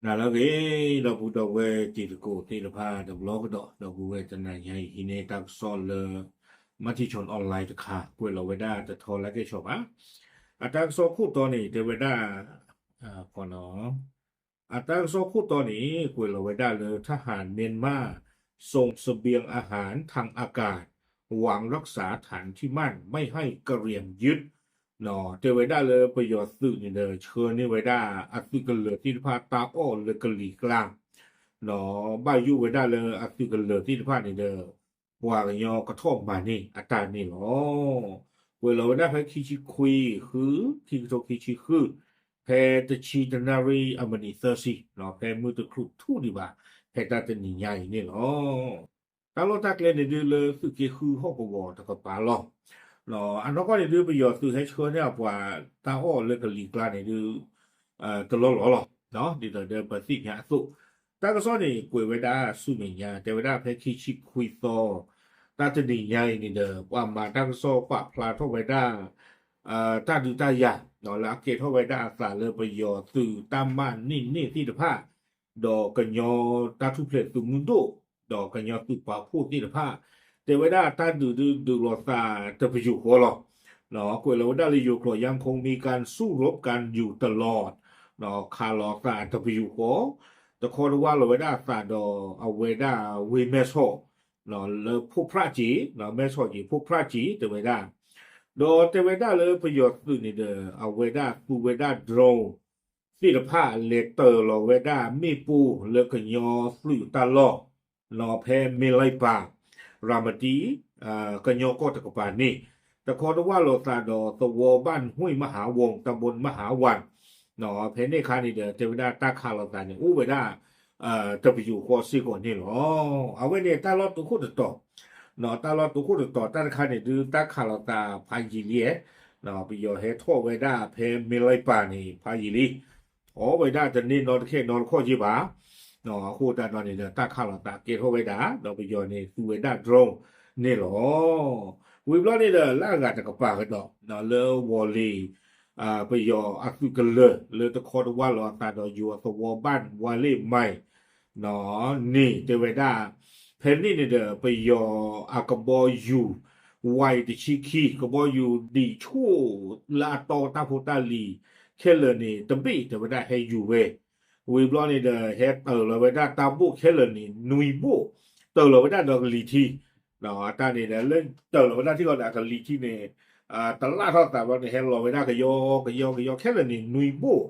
နၤလၢအဂ့ၤ ဒီပုၢ်ဒီဝဲၢ်တံၤသကိးသ့ၣ်တဖၣ်တဘျီကဒီး ဒီပုၢ်ဝဲၢ်တနၤညါအံၤ ဟံးန့ၢ်တၢ်ကစီၣ်လၢ Matichon online တခါ ကွဲးလီၤဝဲဒၣ်တထီလၢကဲၣ်ဆီဘၣ်. အတၢ်ကစီၣ်ခိၣ်တီန့ၣ် တဲဝဲဒၣ် အတၢ်ကစီၣ်ခိၣ်တီန့ၣ် ကွဲးလီၤဝဲဒၣ်လၢ ทหารเมียนมาส่งเสบียงอาหารทางอากาศ หวังรักษาฐานที่มั่นไม่ให้กะเหรี่ยงยึด တဲဝဲဒၣ်လၢပယီၤသုးန့ၣ်ဒီး ဆှၢန့ၢ်ဝဲဒၣ်အသုးကလၢၤသ့ၣ်တဖၣ် တၢ်အီၣ်လၢကလံၤကျါ ဘၣ်ယိၣ်ဝဲဒၣ်လၢအသုးကလၢၤသ့ၣ်တဖၣ်န့ၣ်ဒီး ပှၤကညီကထီၣ်မၤန့ၢ်အတၢ်န့ၣ်လီၤ. ကွဲးလီၤဝဲဒၣ်ဖဲခံဆံခွံ ဃု ခံကထိခံဆံဃု ဖဲတဆံတနၣ်ရံၣ်အမံးနံးသၢဆံ ဖဲမုၢ်တချုးထူၣ်ဒံးဘၣ် ဖဲတၢ်တနံၤညါအံၤန့ၣ်လီၤ. တၢ်လီၢ်တၢ်ကျဲန့ၣ်ဒုးလၢသုးက့ဃုဟီၣ်ကဝီၤတကပၤလီၤ. အနီၢ်ကီၢ်န့ၣ်ဒုး ပယီၤသုးဟဲဆှၢန့ၢ်အပှၤတၢ်အီၣ်လၢကလံၤကျါန့ၣ်ဒုး တလီၢ်လီၤလီၤ. ဒ်သိးဒီးပသ့ၣ်ညါအသိး တၢ်ကစီၣ်န့ၣ် ကွဲးဝဲဒၣ်ဆူမဲာ်ညါ တဲဝဲဒၣ်ဖဲခံဆံခွံသီ တၢ်တနံၤညါအံၤန့ၣ်ဒီး ပှၤမၤတၢ်ကစီၣ်ပာ်ဖျါထီၣ်ဝဲဒၣ် တၢ်ဒုးတၢ်ယၤ လၢအကဲထီၣ်ဝဲဒၣ်အသးလၢပယီၤသုးတၢ်မၤန့ၢ်န့ၢ်သ့ၣ်တဖၣ် ဒီးကညီတၢ်ထူၣ်ဖျဲးသုးမုၢ်ဒိၣ် ဒီးကညီသုးပာ်ဖှိၣ်သ့ၣ်တဖၣ် တဲဝဲဒၣ်တၢ်ဒုးဒုးဒုးလီၤသးတပယူာ်ဃီလီၤ. ကွဲးလီၤဝဲဒၣ်လၢယိၤကျိာ် ยังคงมีการสู้รบกันอยู่ตลอด ခးလီၤသးတပယူာ်ဃီ တခီတဝၢ်လီၤဝဲဒၣ်အသးဒီးအဝဲဒၣ်ဝ့ၢ်မဲၢ်ဆီး လၢဖိဖြၣ်က့ၤ မဲၢ်ဆီးက့ၤ ဖိဖြၣ်က့ၤ တဲဝဲဒၣ် ဒီးတဲဝဲဒၣ်လၢပယီၤသုးန့ၣ်ဒီး အဝဲဒၣ်သူဝဲဒၣ် drone သ့ၣ်တဖၣ်လဲၤတၢၤလီၤဝဲဒၣ်မ့ၣ်ပိၢ်လၢကညီသုးတၢ်လီၢ် ဖဲမ့ၢ်လံပၢ် ရၤမတံ ကညီကီၢ်တကပၤန့ၣ် တခီတဝၢ်လီၤသးဒီးသဝီ บ้านห้วยมหาวง ตำบลมหาวัน ဖဲန့ၣ်အခါန့ၣ်ဒီး တဲဝဲဒၣ်တၢ်ခးလီၤသးန့ၣ် အိၣ်ဝဲဒၣ် တပယူာ်ဃီစ့ၢ်ကီးန့ၣ်လီၤ. အဝဲန့ၣ်တၢ်လီၢ်တိခိၣ်တတီၤ တၢ်လီၢ်တိခိၣ်တတီၤ တၢ်တခါန့ၣ်ဒုး တၢ်ခးလီၤသးဖးယံာ်လံ, ပယီၤဟဲထီၣ်ဝဲဒၣ်ဖဲမ့ၢ်လံပၢ်န့ၣ် ဖးယံာ်လံ, ထီၣ်ဝဲဒၣ်တန့ၢ်နီတခဲနီတခီၣ်က့ဘၣ်. အဃိသတးဒီးန့ၣ်ဒီး တၢ်ခးလီၤသးကဲထီၣ်ဝဲဒၣ် ဒီးပယီၤန့ၣ် သူဝဲဒၣ် drone န့ၣ်လီၤ. ဝံၤဘျီန့ၣ်ဒီး လၢအဂၤတကပၤကဒီး လၢဝီၤလ့ၤ ပယီၤအသုးကလၢၤ လၢတခီတဝၢ်လီၤအသးဒီးယိၤအသဝီ บ้านวาเล่ใหม่ န့ၣ်တဲဝဲဒၣ် ဖဲန့ၣ်န့ၣ်ဒီး ပယီၤအကဘီယူၤ ဝဲတဆံခံ ကဘီယူၤဒံးဆူၣ်လၢအတီတၢ်ဖိတၢ်လံၤခဲလၢာ်န့ၣ် တဘ့ၣ်တဲဝဲဒၣ်ဟဲယူၤဝဲ, ဝံၤဘျီန့ၣ်ဒီး ဟဲတၢၤလီၤဝဲဒၣ်တၢ်ဘိၣ်ခဲလၢာ်န့ၣ် နွံဘိၣ်, တၢၤလီၤဝဲဒၣ်ဒီးကလံၤထံး, အတၢ်န့ၣ်ဒီး လၢတၢၤလီၤဝဲဒၣ်ထံၣ်လီၤဒီးအကလံၤထံးန့ၣ် တလၣ်ထီၣ်သးဘျီန့ၣ် ဟဲလီၤဝဲဒၣ်ကယီကယီကယီခဲလၢာ်န့ၣ် နွံဘိၣ်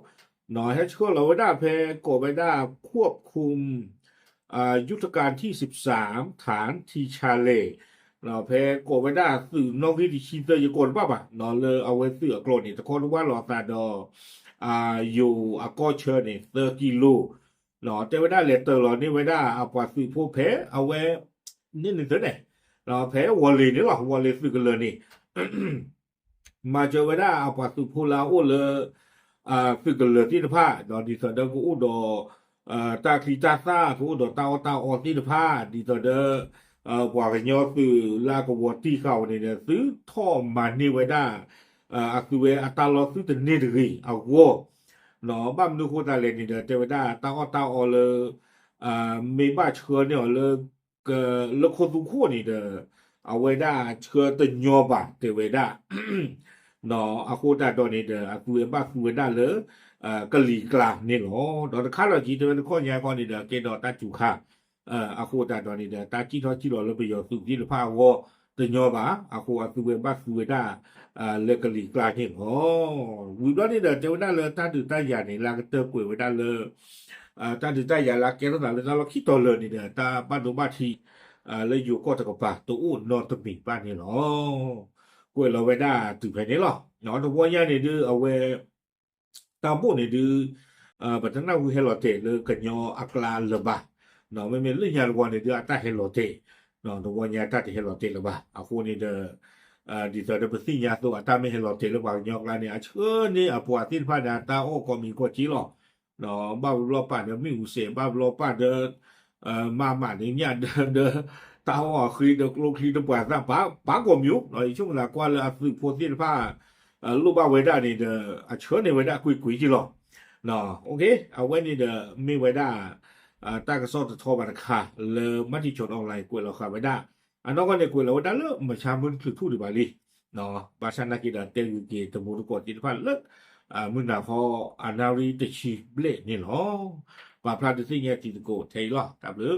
ဟဲဆှၢလီၤဝဲဒၣ်ဖဲကိးဝဲဒၣ် ควบคุม ยุทธการที่สิบสาม ฐานทีชาเล ဖဲကိးဝဲဒၣ်သုးနီၣ်ဂံၢ်တဆံသၢ ယကိးတဘၣ်ဘၣ် လၢအဝဲသုးအကျိာ်န့ၣ် တခီတဝၢ်လီၤအသးဒီး ယိၤအကီၢ်ဆၢန့ၣ် သၢကံလိ တဲဝဲဒၣ်လဲၤတၢၤလီၤန့ၢ်ဝဲဒၣ်အပှၤသုးဖိဖဲအဝဲ န့ၣ်န့ၣ်သၢန့ၣ် ဖဲဝီၤလ့ၤန့ၣ်လီၤ ဝီၤလ့ၤသုးကလၢၤန့ၣ် မၤစၢၤဝဲဒၣ်အပှၤသုးဖိလၢအအိၣ်လၢ သုးကလၢၤသ့ၣ်တဖၣ် ဒီးဒ်သိးဒီးကအိၣ်ဒီး တၢ်ချံတၢ်သၣ် ကအိၣ်ဒီးတၢ်အီၣ်တၢ်အီသ့ၣ်တဖၣ် ဒ်သိးဒီး ပှၤကညီသုးလၢအကဝီၤတံၢ်ဃာ်အီၤန့ၣ်ဒီး သုထီၣ်မၤန့ၢ်ဝဲဒၣ် အသုဝဲအတၢ်လီၢ်သုတန့ၢ်တဂ့ၤအဂီၢ် ဘၣ်မနုၤဃိသတးလဲၣ်န့ၣ်ဒီး တဲဝဲဒၣ်တၢ်အီၣ်တၢ်အီလၢ မ့ၢ်ဘၣ်ဆှၢန့ၢ်အီၤလၢ လၢခိသူခိၣ်န့ၣ်ဒီး အဝဲဒၣ်ဆှၢတညီဘၣ်တဲဝဲဒၣ် အဃိသတးဒီးန့ၣ်ဒီး အသုဝဲဘၣ်သူဝဲဒၣ်လၢ ကလံၤကျါန့ၣ်လီၤ. ဒီးတခါလီၤက့ၤတဲဝဲတခီညါခီန့ၣ်ဒီး ကဲဒီးတၢ်စူၤခါ အဃိသတးဒီးန့ၣ်ဒီး တၢ်စံၣ်ထီၣ်စံၣ်လီၤလၢပယီၤသုးသ့ၣ်တဖၣ်အဂီၢ်တညီဘၣ်. အဃိအသုဝဲဘၣ်သူဝဲဒၣ် လၢကလံၤကျါန့ၣ်လီၤ. ဝံၤဘျီန့ၣ်ဒီး တဲဝဲဒၣ်လၢတၢ်ဒုးတၢ်ယၤန့ၣ် လၢအကတၢၢ်ကွဲးဝဲဒၣ်လၢ တၢ်ဒုးတၢ်ယၤလၢအကဲထီၣ်သးလၢတၢ်လီၢ်ခံတီၤလၢာ်န့ၣ်ဒီး တၢ်ဘၣ်ဒိဘၣ်ထံး လၢယိၤကီၢ်တကပၤ တအိၣ်နီတမံၤဘၣ်န့ၣ်လီၤ. ကွဲးလီၤဝဲဒၣ်တုၤဖဲန့ၣ်လီၤ. တဝီညါန့ၣ်ဒုး အဝဲ တၢ်ဘိၣ်န့ၣ်ဒုး ပတနၢ်ဟူဟဲလီၤတဲာ်လၢကညီအကျါလၢၤဘၣ်. မ့မ့ၢ်လၢညါတဝီန့ၣ်ဒုး အတၢ်ဟဲလီၤတဲာ်, တဝီညါတၢ်တဟဲလီၤတဲာ်လၢၤဘၣ်. အဃိန့ၣ်ဒီး ဒ်သိးဒီးပသ့ၣ်ညါအသိး အတၢ်မ့ၢ်ဟဲလီၤတဲာ်လၢပှၤကညီအကျါန့ၣ် အဆှၢန့ၢ်အပှၤသ့ၣ်တဖၣ်ဒီး တၢ်အီၣ်ကိးမံၤကိးက့လီၤ. ဘၣ်ဘျီပာ်ဒီးမ့ၣ်အူစဲး ဘၣ်ဘျီပာ်ဒီး မၤမးဒီးညၣ်ဒီး တၢ်အီၣ်အဃ့ဒီးကျိချံတပှၤသၣ် ပာ်ကိးမံၤ, ယဆိကမိၣ်သးကွၢ်လၢအသုးဖိသ့ၣ်တဖၣ် လိၣ်ဘၣ်ဝဲဒၣ်န့ၣ်ဒီး အဆှၢန့ၢ်ဝဲဒၣ်ကွ့ၢ်ကွ့ၢ်က့လီၤ. အဝဲန့ၣ်ဒီးမ့ၢ်ဝဲဒၣ် တၢ်ကစီၣ်တထီဘၣ်တခါ လၢ Matichon Online ကွဲးလီၤဃာ်ဝဲဒၣ်, အနီၢ်ကီၢ်န့ၣ် ကွဲးလီၤဝဲဒၣ်လၢမဆါမုၢ်တချုးထူၣ်ဒံးဘၣ်လံ, ဘၣ်ဆၣ်နာ်က့ဒီး တဲဂုာ်က့ၤတမူတကိးသ့ၣ်တဖၣ်လၢ မုၢ်နၤဖီအနၣ်ရံၣ်တဆံဘျဲၣ်န့ၣ်လီၤ. ပာ်ဖျါဒုးသ့ၣ်ညါတံၤသကိးထဲအံၤလီၤ. တၢ်ဘျုး